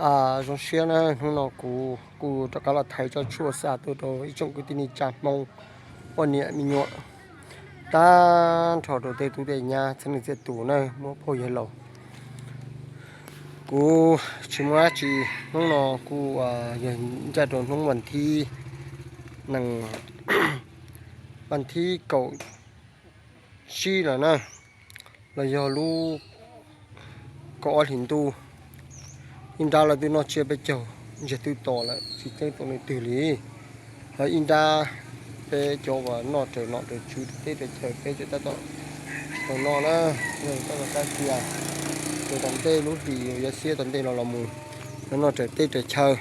Zoo siab na, hnub no kuv kuj rov qab los thaiv tsob tshuaj xa tuaj rau ib tsoom kwv tij neej tsa Hmoob, poj niam me nyuam, tag nrho rau tej tub tej nyab txhiaj li txhiaj tus na, muaj phooj ywg laus. Kuv tsis muaj dab tsi, hnub no kuj yog ncaj rau hnub vas thib, vas thib kaum tsib lawm na, los yog lub kaum ob hlis ntuj. Ib nrab lawv twb noj tsiab peb caug ntsiag twb to lawm, tsis ceeb tau leej twg li. Ho ib nrab peb cov uas noj raws nom raws tswv raws teb raws chaw peb cov tab tom tau noj na, yog tab tom tab sia, ces tom ntej lub hlis yuav xiab tom ntej no los mus, noj raws teb raws chaw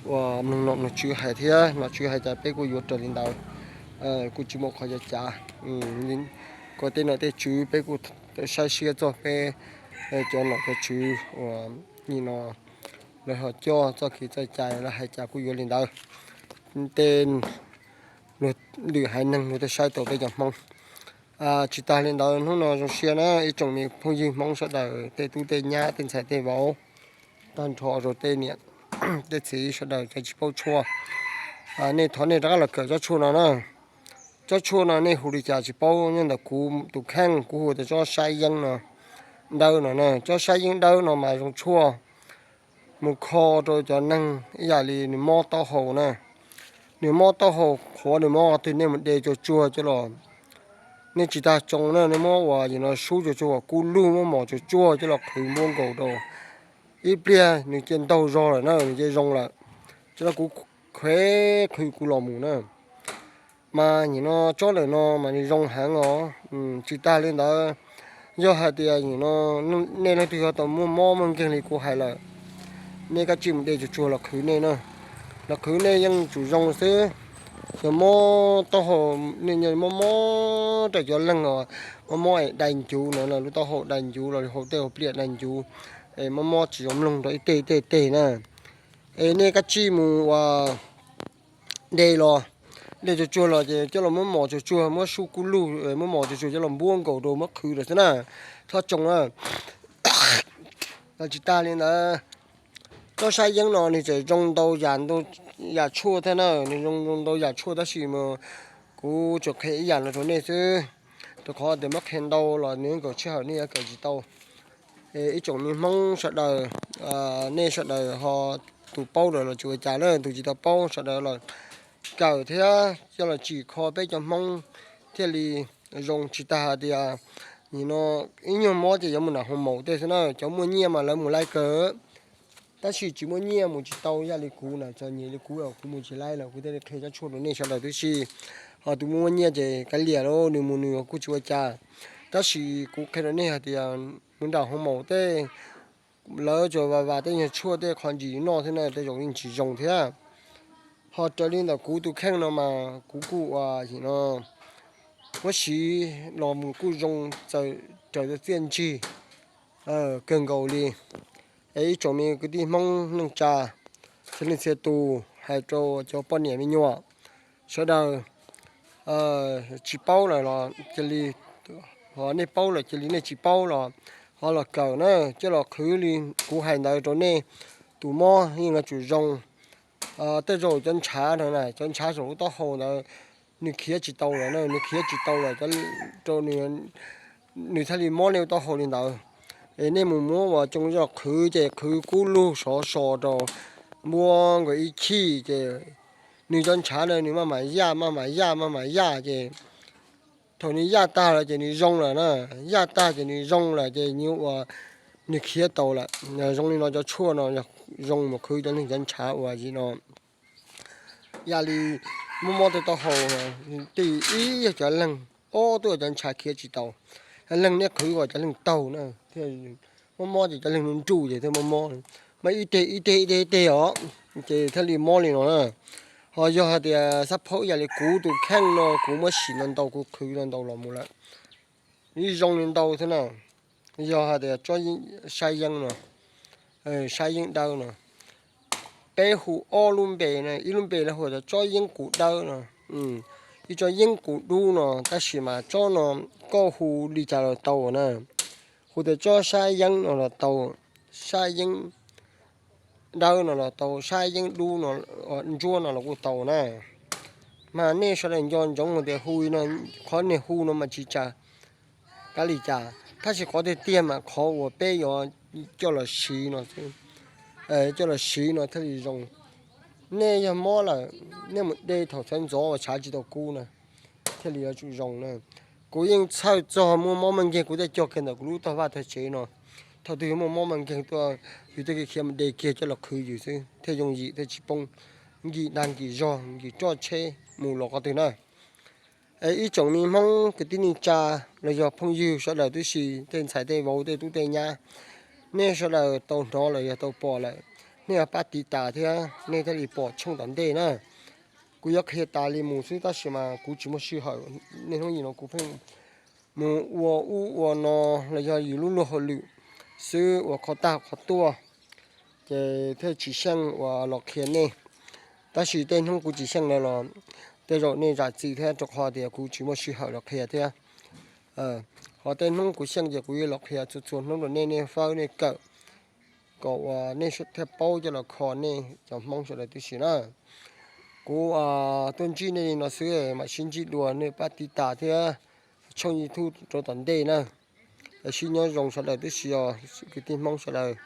uas mloog nom mloog tswv hais thiab nom tswv hais cas peb kuj yuav raws li ntawd, kuj tsis muaj qhov yuav cav. Kom tej nom tej tswv peb kuj tau saib siab txog peb cov nom cov tswv uas nim no lawv ho coj txoj kev txoj cai lawv hais cas kuj yuav li ntawd. Tej luag lwm haiv neeg luag tej saib tau peb cov Hmoob. Tsis tas li ntawd, hnub no zoo siab na ib tsoom me phooj ywg Hmoob sawv daws, tej tub tej nyab tej ntxhais tej vauv, tag nrho rau tej niam tej txiv sawv daws cov tsis paub tshuaj. Nej thov nej rov qab los kawm tsob tshuaj no na. Tsob tshuaj no nej hu li cas tsis paub, nyob ntawm kuv tus kheej kuv hu tias tsob sab yeeb no, dawb no na. Tsob sab yeeb dawb no mas zoo tshuaj mus kho rau cov neeg ib yam li nws mob taub hau na. Nws mob taub hau qhuav nws mob qhov twg nej mus de tsuag tsuag coj los, nej tsis tas tsoo na, nej muab uas yim no sub tsuag tsuag uas kub lug muab mos tsuag tsuag coj los qhwv npuab nkaus rau, ib pliag nws cia ntaug zog lawm na, nws cia zoo lawm. Coj los kuv khev qhwv kuv los mus na. Mas nim no tsob ntawm no mas nws zoo heev os. Tsis tas li ntawd, yog hais tias nim no nej leej twg ho tau muaj mob muaj nkeeg li kuv hais lawm, nej kav tsij mus de tsuag tsuag los qhwv nej na. Los qhwv nej yeej tsum zoo xwb. Yog mob taub hau, nej mob mob rau cov leeg os, mob mob es dai ncuv no, lub taub hau dai ncuv los hau tej hauv pliaj dai ncuv, es mob mob tsis zoo mloog rau ib teg tej teg na, es nej kav tsij mus ua de los, de tsuag tsuag los ces coj los muab mos tsuag tsuag, muab sub kub lug, muab mos tsuag tsuag coj los npuab nkaus rau muab qhwv rau xwb na. Txhob tsoo na. Los tsis tas li ntawd, tsob sab yeeb no nws tseem zoo ntau yam, yam tshuaj thiab na, nws zoo ntau yam tshuaj tab sis mas kuv tsuas qhia ib yam no rau nej xwb, rau qhov tias muab qhia ntau los nws kawm sij hawm nej yuav kawm tsis tau. Ib tsoom me Hmoob sawv daws, nej sawv daws ho tus paub lawm los tsis ua cas na, tus tsis tau paub sawv daws los kawm thiab coj los tsim kho peb cov Hmoob thiaj li zoo. Tsis tas hais tias nim no ib nyuag mob ces yuav mus nram hoo maum tej xwb na, cov muaj nyiaj mas lawv mus laij kawg. Tab sis tsis muaj nyiaj mus tsis tau, yam li kuv na, txom nyem li kuv, kuv mus tsis laij los kuv thiaj li qhia tsob tshuaj rau nej sawv daws tib si. Ho tus muaj nyiaj ces kav liam lauj, nws mus nws kuj tsis ua cas. Tab sis kuv qhia rau nej hais tias mus nram hoo maum tej, lawv tsuas vas vas tej nyuag tshuaj tej qho ntsis noj thiab na, tej zaum yeej tsis zoo thiab. Ho raws li ntawm kuv tus kheej no mas kuv kuj ua yim no muab siv los mus kuj zoo, txawm raws tau txiaj ntsig kawg nkaus li. Es ib tsoom me kwv tij Hmoob neej tsa, txhia leej txhia tus, hais rau cov poj niam me nyuam sawv daws, tsis paub lawm los cia li, ho nej paub lawm cia li, nej tsis paub los ho los kawm na, coj los qhwv li kuv hais ntawd rau nej. Tus mob yeej yuav tsum zoo. Tej zaum cov ntshav no na, cov ntshav saum lub taub hau ntawd, nws khiav tsis tau lawm na, nws khiav tsis tau lawm rau nws thiaj li mob nej lub taub hau li ntawd. Es nej mus muab uas tsoo coj los qhwv ces qhwv kub lug sov so rau, npuab nkaus ib chim ces nws cov ntshav na nws maj mam yaj maj mam yaj maj mam yaj ces thaum nws yaj tag lawm ces nws zoo lawm na, yaj tag ces nws zoo lawm ces nws ua, nws khiav tau lawm. Zoo li no cov tshuaj no yog zoo mus qhwv cov neeg cov ntshav uas yim no, yam li mob mob tej taub hau, tej ib yog cov leeg ob tuaj cov ntshav khiav tsis tau, leeg neb qhwv kom cov leeg taug na, mob mob ces cov leeg nruj ces thiaj mob mob, mas ib teg ib teg ib teg ib teg os, ces thiaj li mob li no na. Ho yog hais tias xab phaub yam li kuv tus kheej no kuv muab sim no ntau, kuv qhwv no ntau los mus lawm, ib zoo li ntau thiab na. Yog hais tias tsob sab yeeb no, sab yeeb dawb no, peb hu ob lub npe na, ib lub npe lawv hu tias tsob yeeb kuv dawb no, ib tsob yeeb kuv dub no, tab sis mas tsob no koj hu li cas los tau na. Hu tias tsob sab yeeb no los tau, sab yeeb dawb no los tau, sab yeeb dub no, ntsuab no los kuj tau na. Mas nej sawv daws nco ntsoov tias hu no, qhov nej hu no mas tsis tas kab li cas, tab sis qhov tiag tiag mas qhov uas peb yuav coj los siv no, coj los siv no thiaj li zoo. Nej yog mob lawm, nej mus de thaum txhawv ntxov uas tshav tsis tau kub na, thiaj li yuav tsum zoo na. Kuv yeej txhawj txog muaj mob muaj nkeeg, kuv thiaj cog kiag ntawm kuv lub tog vaj tog tsev no. Thaum twg yuav muaj mob muaj nkeeg tuaj, yus thiaj khiav mus de kiag coj los qhwv yus xwb thiaj yooj yim, thiaj tsis poob nkim dag nkim zog nkim roj tsheb mus los qhov twg na. Ib tsoom me Hmoob kwv tij neej tsa los yog phooj ywg sawv daws tib si, tej ntxhais tej vauv tej tub tej nyab, nej sawv daws tau hnov los yog tau pom lawm, nej ho pab tiv tas thiab nej thiaj li pom tshooj tom ntej na. Kuv yuav qhia tas li mus xwb tab sis mas kuv tsis muaj sij hawm, niaj hnub nim no kuv pheej mus ua ub ua no los yog yus lub luag hauj lwm xwb, ua qhov tag qhov tuaj, ces thiaj tsis xyeej uas los qhia nej. Tab sis tej hnub kuv tsis xyeej no los tej zaum nej zam txim thiab, rau qhov tias kuv tsis muaj sij hawm los qhia thiab. Ho tej hnub kuv xyeej ces kuv yuav los qhia txhua txhua hnub rau nej, nej fawb nej kawm, kom uas nej thiaj paub coj los kho nej cov Hmoob sawv daws tib si na. Kuv tuaj ntsib nej li no xwb, mam sib ntsib dua, nej pab tiv tas thiab tshooj YouTube rau tom ntej na. Sib nyob zoo sawv daws tib si os kwv tij Hmoob sawv daws.